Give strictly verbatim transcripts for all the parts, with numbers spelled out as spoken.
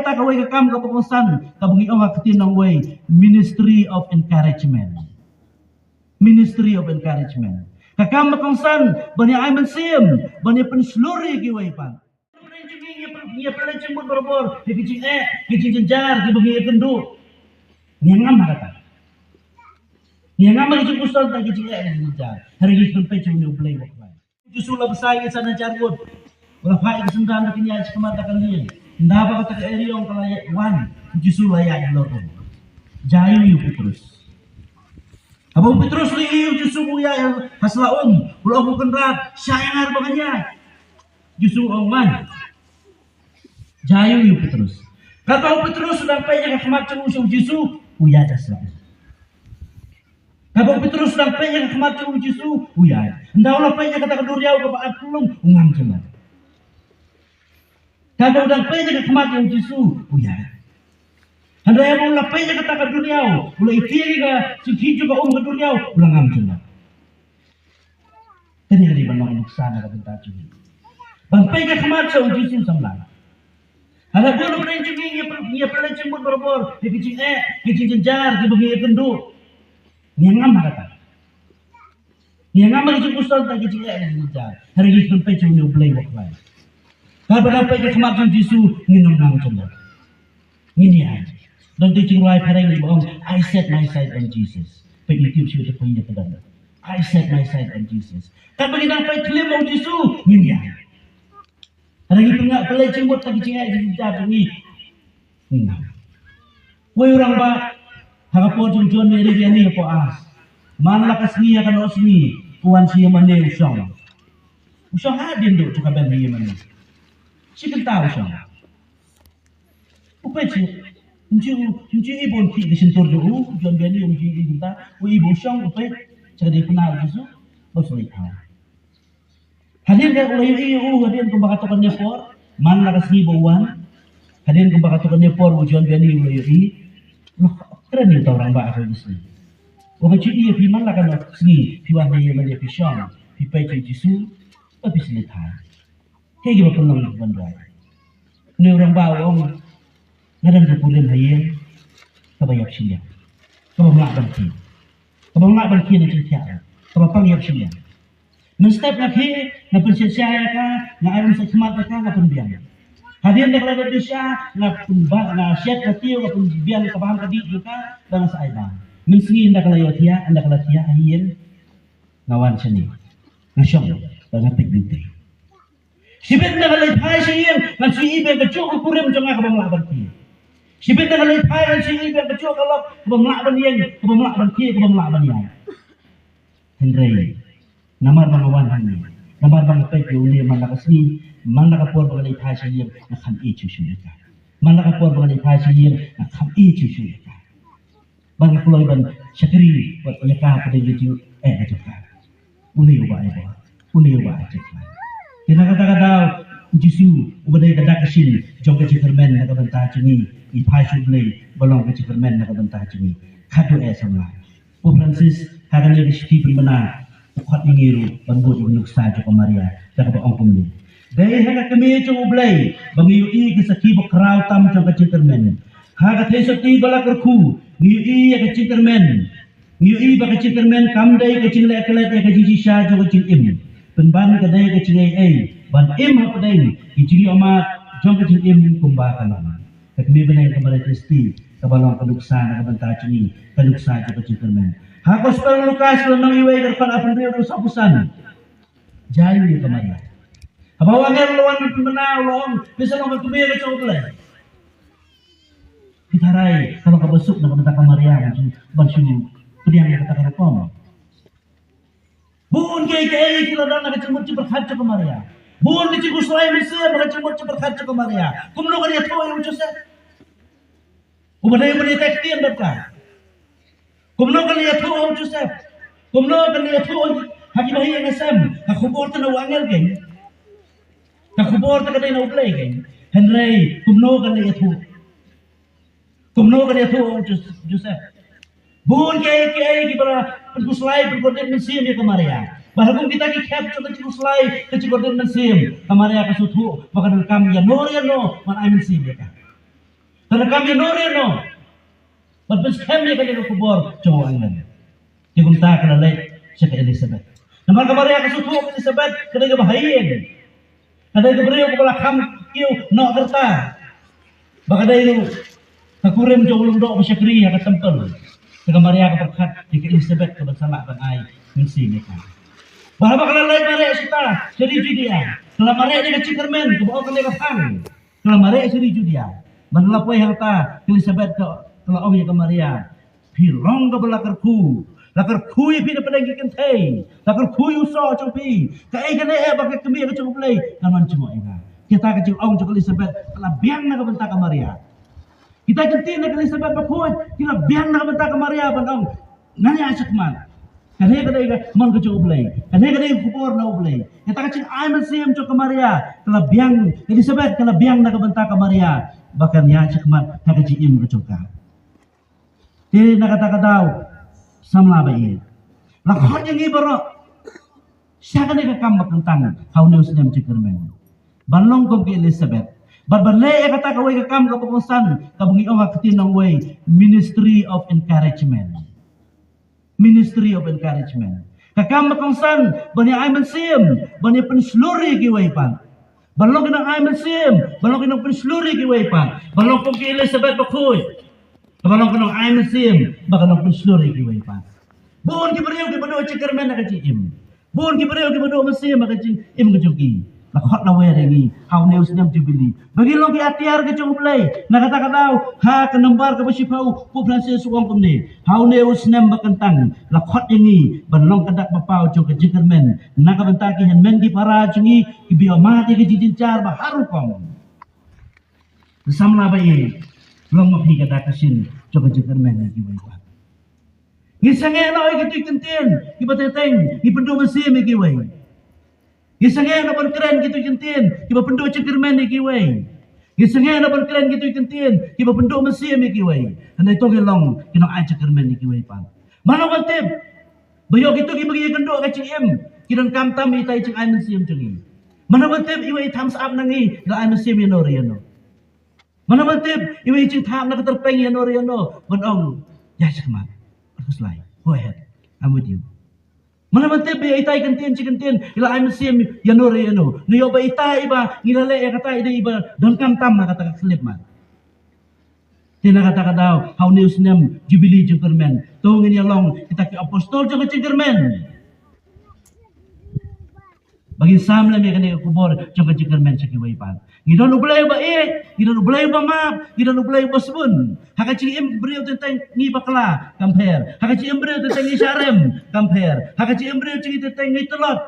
Kata kawei ka kam kaba kongsan, kaba ngi ong ha ka ktien nongwei, ministry of encouragement. Ministry of encouragement. Ka kam ba kongsan ban ïa ai mynsiem, ban ïa pynshlur ïa kiwei pat. Ngi ïa pynleit jingmut barabor ïa ki jingeh, ki jingjynjar kiba ngi ïakynduh. Ngi ngam ha kata. Ngi ngam ha ki jingpynshlur, ki jingeh, ki jingjynjar. Hynrei ngi kynpeit sha une U Blei uba khlaiñ. Jisu la bsa ïa ki san hajar ngut. U la phah ïa ki synran da ka ñiah sha khmat da ka lieng. Ynda ba kata ka eriong ka la wan, u Jisu la ïaid halor um. Jia ïa u Petrus. Haba u Petrus u ïohi u Jisu u ïaid ha sla um, u la ong, ko Kynrad, shah ïa nga ba ngan ïaid. Jisu u ong, wan. Jia ïa u Petrus. Katba u Petrus u dang peit ïa ka khmat jong u sha u Jisu, u ïaid ha sla um. Katba u Petrus u dang peit ïa ka khmat jong u Jisu, u ïaid. Ynda u la peit ïa kata ka duriaw kaba at pynlong, u ngam jingmut. Katba u dang peit ïa ka khmat jong u Jisu, u ïaid. Hynrei haba u la peit ïa kata ka duriaw, u la ïa tieng ïa ka jingkhih jong ka um ka duriaw, u la ngam jingmut. Kane ka dei ban long nuksa na ka bynta jong ngi. Ban peit ka khmat sha u Jisu samla. Haba bun u briew jong ngi ngi ïa pynleit jingmut barabor ïa ki jingeh, ki jingjynjar kiba ngi ïakynduh. Ngi ngam ha kata. Ngi ngam ha ki jingpynshlur, ki jingeh, ki jingjynjar. Hynrei ngi khlem peit sha une U Blei uba khlaiñ. Haba ngi peit ka khmat jong u Jisu ngin ym ngam jingmut. Ngin ïaid. Don te jingrwai phareng ba ong, I set my sight on Jesus. Peit YouTube shu te peit ïa ka dang. I set my sight on Jesus. Katba ngi dang peit khlem ïa u Jisu ngin ïaid. Hynrei ngi pynngam pynleit jingmut ha ki jingeh jingjynjar jong ngi. Ngi ngam. Wei u rangbah ha ka por jong u John Mary Vianney hapoh East. Man la ka sngi ha ka nohsngi u wan sha ïingmane u shong. U shong hadien duh jong ka bynta ïingmane. Shi kynta u shong. U peit sha, ym ju, ym ju i ba un khih ka shyntur jong u, John Vianney ym ju i kumta, u i ba u shong u peit sha ka diengphna u Jisu, ba u sngewthuh. Hadien ka u la ïohi ïa u, hadien kumba katto katne por, man la ka sngi ba u wan, hadien kumba katto katne por u John Vianney u la ïohi, u la kren ïa uta u rangbah ha ka sngi. U ong, nga ju i ïa phi man la ka sngi, phi wan ha ïingmane phi shong, phi peit sha u Jisu, ba phi sngewthuh. Kaei kaba pynlong ïa u ban duwai? Une u rangbah u ong, nga don ka kurim ha ïing kaba ïap shiliang, kaba ym lah ban khie, kaba ym lah ban khie na jingthiah, kaba pang ïap shiliang. Mynstep nga khie, nga pynshit sha ïa ka, nga ai umsait khmat ïa ka, nga pynbiang. Hadien da ka la dep dih sha, nga pynba, nga shet, nga tiew, nga pynbiang ka bam ka dih jong ka, ba nga sa ai bam. Mynsngi ynda ka la ïohthiah, ynda ka la thiah ha ïing, nga wan shane, nga shong, ba nga peit ïa u te. Shibit ynda ka la phai sha ïing, ngan shu ïohi ba ka juh ka kurim jong nga kaba ym lah ban khie. Shibit ynda ka la phai ngan shu ïohi ba ka juh ka lok kaba ym lah ban ïeng, kaba ym lah ban khie, kaba ym lah ban ïaid. Hynrei namar ba nga wan hangne, namar ba nga peit ïa une man la ka sngi, man la ka por ba ka la phai sha ïing, nga kham ïeit shuh shuh ïa ka. Man la ka por ba ka la phai sha ïing, nga kham ïeit shuh shuh ïa ka. Ba nga kloi ban shakri bad ïa ka ha ka dei ka jingeh ka jong ka. Une uba ai bor, une uba ai jingkhlaiñ. Te na kata ka daw u Jisu uba dei ka dak ka shin jong ka jingkyrmen na ka bynta jong ngi, i phai sha U Blei ba long ka jingkyrmen na ka bynta jong ngi. Khadduh eh samla. Pope Francis ha kane ka shithi pynbna u khot ïa ngi ruh ban bud ïa ka nuksa jong ka Maria da kaba ong kumne. Dei ha ka kmie jong U Blei ba ngi ïohi ka sakhi ba khraw tam jong ka jingkyrmen. Ha ka theisotti ba la kyrkhu ngi ïohi ïa ka jingkyrmen. Ngi ïohi ba ka jingkyrmen kam dei ka jingleh klet ïa ka jingshisha jong ka jingim. Pynban ka dei ka jingaiei ban im hapdeng ki jingïohmad jong ka jingim kumba ka long. Ka kmie bneng ka Maria Theisotti kaba long ka nuksa na ka bynta jong ngi, ka nuksa jong ka jingkyrmen. Ha Gospel Lukas lynnong wei ka dkhot arphew hynriew haduh sawphew san. Jia ïa ka Maria. Haba u angel u la wan pynbna u la ong, phi sa long ka kmie ka jong U Blei. Phi tharai ka long kaba suk na ka bynta ka Maria ban shu, ban shu pdiang ïa kata ka rukom. Bun kiei kiei ki la don ha ka jingmut jingpyrkhat jong ka Maria. Bun ki jingkhuslai mynsiem ha ka jingmut jingpyrkhat jong ka Maria. Kumno kan ïathuh ïa u Joseph? Uba dei uba dei ktien bad ka. Kumno kan ïathuh ïa u Joseph? Kumno kan ïathuh ha kiba ïeng ha sem? Ka khubor te na u angel kein. Ka khubor te ka dei na U Blei kein. Hynrei kumno kan ïathuh? Kumno kan ïathuh ïa u Jos-, Joseph? Bun kiei kiei kiba la pynkhuslai pynkordit mynsiem ïa ka Maria. Bad ha kum kita ki khep jong ka jingkhuslai ka jingkordit mynsiem, ka Maria ka sngewthuh ba ka donkam ïano ïano ban ai mynsiem ïa ka. Ka donkam ïano re ïano ban pynskhem ïa kane ka khubor jong u angel. Te kumta ka la leit sha ka Elizabeth. Namar ka Maria ka sngewthuh ka Elizabeth ka dei kaba ha ïing, ka dei ka briew kaba la kham kiew noh ka rta, ba ka dei ruh ka kurim jong u lyngdoh ba shakri ha ka templ. Te ka Maria ka pyrkhat ïa ka Elizabeth kaba sa lah ban ai mynsiem ïa ka. Bad haba ka la leit mareh shata sha ri Judia, ka la mareh da ka jingkyrmen kaba ong kane ka phang. Ka la mareh sha ri Judia. Bad la poi hangta ka Elizabeth ka, ka la ong ïa ka Maria, phi long kaba la kyrkhu. La kyrkhu ïa phi na pdeng ki kynthei. La kyrkhu ïa u soh jong phi. Kaei kane eh ba ka kmie ka jong U Blei kan wan jngoh ïa nga. Kita ka jingong jong ka Elizabeth ka la biang na ka bynta ka Maria. Kita ki ktien na ka Elizabeth bakhuid ki la biang na ka bynta ka Maria ban ong, ngan ïa shakmat. Kane ka dei ka mon ka jong U Blei. Kane ka dei ka khubor na U Blei. Kata ka jingai mynsiem jong ka Maria ka la biang, ka Elizabeth ka la biang na ka bynta ka Maria ba kan ïa shakmat ha ka jingim ka jong ka. Te na kata ka daw, samla ba ïeit, la khot ïa ngi baroh sha kane ka kam ba kyntang ha une u snem jingkyrmen, ban long kum ka Elizabeth, bad ban leh ïa kata kawei ka kam kaba kongsan kaba ngi ong ha ka ktien nongwei, ministry of encouragement. Ministry of encouragement. Ka kam ba kongsan ban ïa ai mynsiem, ban ïa pynshlur ïa kiwei pat. Ban long ki nongai mynsiem, ban long ki nongpynshlur ïa kiwei pat. Ban long kum ki Elizabeth bakhuid, ban long ki nongai mynsiem, ban long ki nongpynshlur ïa kiwei pat. Bun ki briew kiba duh jingkyrmen ha ka jingim. Bun ki briew kiba duh mynsiem ha ka jingim ka jong ki. La khot la wer ïa ngi ha une u snem Jubili ba ngin long ki atiar ka jong U Blei. Na kata ka daw, ha ka nambar kaba shiphew, Pope Francis u ong kumne, ha une u snem ba kyntang la khot ïa ngi ban long ka dak ba paw jong ka jingkyrmen na ka bynta ki hynmen ki para jong ngi kiba ïohmad ïa ka jingjynjar ba har rukom. Samla ba ïeit, long ma phi ka dak ka shin jong ka jingkyrmen ïa kiwei pat. Ngi sangeh noh ïa kito ki kyntien kiba teng teng ngi pynduh mynsiem ïa kiwei. Ngi sangeh noh ban kren kito ki kyntien kiba pynduh jingkyrmen ïa kiwei. Ngi sangeh noh ban kren kito ki kyntien kiba pynduh mynsiem ïa kiwei. Hynrei to ngi long ki nongai jingkyrmen ïa kiwei pat. Mano ban tip ba ïoh kito kiba ngi ïakynduh ka jingim ki donkam tam ïa itai jingai mynsiem jong ngi? Mano ban tip iwei i thumbs up na ngi i la ai mynsiem ïano re ïano? Mano ban tip iwei i jingthap na ka tyrpeng ïano re ïano ban ong, ïa shakmat, Khuslai, go ahead, I'm with you. Mano ban tip ba itai kyntien shi kyntien i la ai mynsiem ïano re ïano? Ne ïoh ba itai iba ngi la leh ïa kata i dei iba donkam tam ha kata ka khyllipmat? Te na kata ka daw, ha une u snem Jubili jingkyrmen, to ngin ïa long kita ki apostol jong ka jingkyrmen. Ba ngin sam lem ïa kane ka khubor jong ka jingkyrmen sha kiwei pat. Ngi don U Blei uba ïeit, ngi don U Blei uba map, ngi don U Blei uba sbun. Ha ka jingim briew teng teng ngi bakla, kam pher. Ha ka jingim briew teng teng ngi sharem, kam pher. Ha ka jingim briew jong ngi teng teng ngi tlot.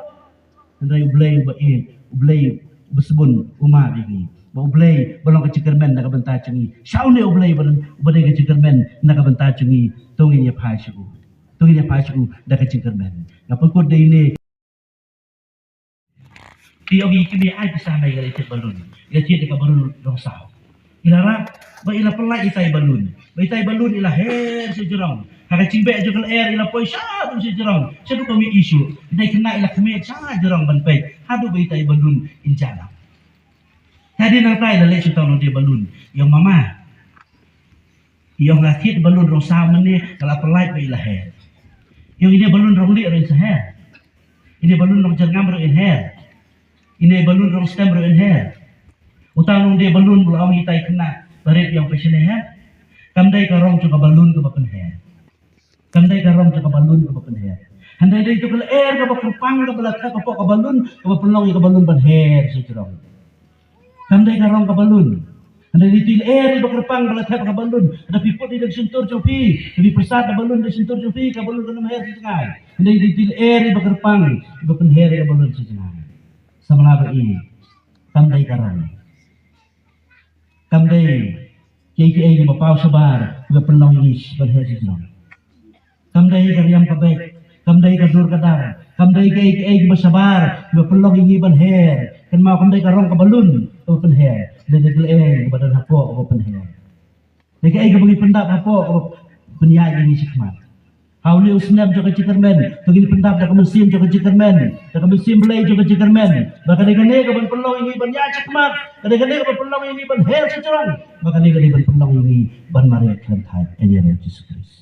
Hynrei U Blei uba ïeit, U Blei uba sbun, u map ïa ngi. Ba U Blei ba long ka jingkyrmen na ka bynta jong ngi. Sha une U Blei ba, uba dei ka jingkyrmen na ka bynta jong ngi. To ngin ïa phai sha u. To ngin ïa phai sha u da ka jingkyrmen. Nga pynkut da ine. Te ïa ngi ki mih ai pisa na ïa ka leit thied balloon. Ïa thied ïa ka balloon rong saw. I la rah ba i la pynlait itai balloon. Ba itai balloon i la her sha jrong. Ha ka jingbeh jong ka lyer i la poi shaduh sha jrong. Shaduh ka mih issue. Itai khynnah i la khmih sha jrong ban peit. Haduh ba itai balloon in jah lap. Te hadien nangta i la leit sha uta u nongdie balloon. Ïa mama. Ïa nga thied balloon rong saw mynne, nga la pynlait ba i la her. Ïa ine balloon rong lieh ruh in sa her. Ine balloon rong jyrngam ruh in her. Ine balloon rong stem ruh in her. Uta u nongdie balloon ba la ong itai khynnah barit ïa u pynshai her. Kam dei ka rong jong ka balloon kaba pynher. Kam dei ka rong jong ka balloon kaba pynher. Hynrei dei ïa ka lyer kaba kyrpang kaba la thep hapoh ka balloon kaba pynlong ïa ka balloon ban her sha jrong. Kam dei ka rong ka balloon. Hynrei dei ïa ka lyer ba kyrpang ba la thep ka balloon. Haba phi put ïa ka shyntur jong phi, haba phi pyrsad ka balloon da shyntur jong phi, ka balloon kan ym her sha jngai. Hynrei dei ïa ka lyer ba kyrpang ba pynher ïa ka balloon sha jngai. Samla ba ïeit, kam dei ka rong. Kam dei kiei kiei kiba paw shabar kiba pynlong ïa ngi ban her sha jrong. Kam dei ka riam ka beit, kam dei ka dur ka dar, kam dei kiei kiei kiba shabar kiba pynlong ïa ngi ban her. Kynmaw, kam dei ka rong ka balloon kaba pynher. Dei ka lyer kaba don hapoh kaba pynher. Dei kaei kaba ngi pyndap hapoh kaba pynïaid ïa ngi shakhmat. Ha une u snem jong ka jingkyrmen, to ngin pyndap da ka mynsiem jong ka jingkyrmen, da ka mynsiem Blei jong ka jingkyrmen. Ba ka dei kane ka ban pynlong ïa ngi ban ïaid shakhmat, ka dei kane ka ban pynlong ïa ngi ban her shajrong, ba kane ka dei ban pynlong ïa ngi ban mareh khlem thait, ha ïing u Jisu Khrist.